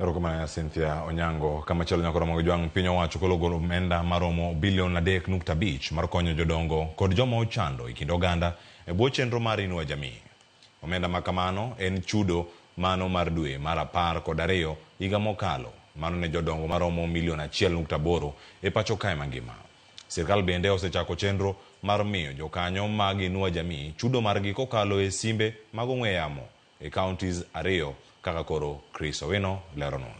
Erokamano Cynthia Onyango. Kamachielo nyaka romo gi jwang' piny owacho kolo golo omenda maromo bilion 3.5 mar konyo jodongo kod joma ochando e kind oganda e bwo chenro mar Inua Jamii. Omenda ma kamano en chudo mano mar dwe mar 12 higa mokalo mano ne jodongo maromo milion 1.8 e pacho kae mangima. Sirkal bende osechako chenro mar miyo jokanyo mag Inua Jamii chudo margi kokalo e simbe mag ong'we yamo e counties 2 kaka koro Chris Owino leronwa.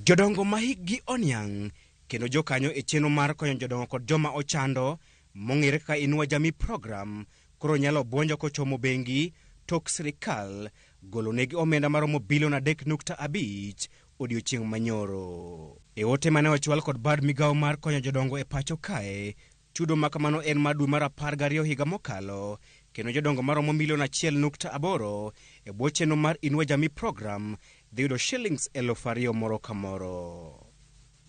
Jodongo ma hikgi oniang' kendo jokanyo e chenro mar konyo jodongo kod joma ochando mong'ere kaka Inua Jamii Program koro nyalo buonjo kochomo bengi tok sirikal golo negi omenda maromo bilion 3.5 odiochieng' manyoro. E ote mane ochwal kod bad migawo mar konyo jodongo e pacho kae, chudo ma kamano en mar dwe mar 12 higa mokalo kendo jodongo maromo milion 1.8 e bwo chenro mar Inua Jamii Program dhi yudo shillings 2,000 moro ka moro.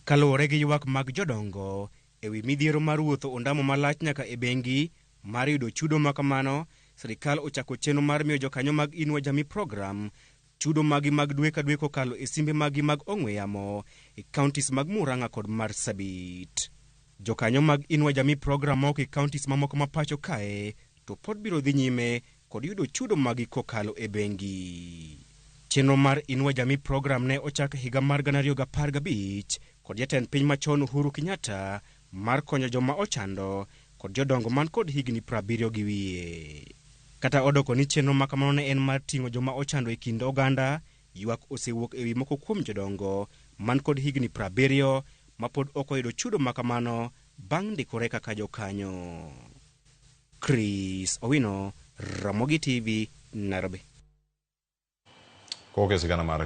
Kaluwore gi ywak mag jodongo e wi midhiero mar wuotho ondamo malach nyaka e bengi mar yudo chudo ma kamano, sirikal ochako chenro mar miyo jokanyo mag Inua Jamii Program chudo magi mag dwe ka dwe kokalo e simbe magi mag ong'we yamo e counties mag Murang'a kod Marsabit. Jokanyo mag Inua Jamii Program mawuok e counties mamoko ma pacho kae to pod biro dhi nyime kod yudo chudo magi kokalo e bengi. Chenro mar Inua Jamii Program ne ochak e higa mar 2015 kod jatend piny machon Uhuru Kenyatta mar konyo joma ochando kod jodongo man kod higni 70 gi wiye. Kata odoko ni chenro ma kamano ne en mar ting'o joma ochando e kind oganda, ywak osewuok e wi moko kuom jodongo man kod higni 70 ma pod ok oyudo chudo ma kamano bang' ndikore kaka jokanyo. Chris Owino, Ramogi TV, Nairobi. Kowuok e sigana mar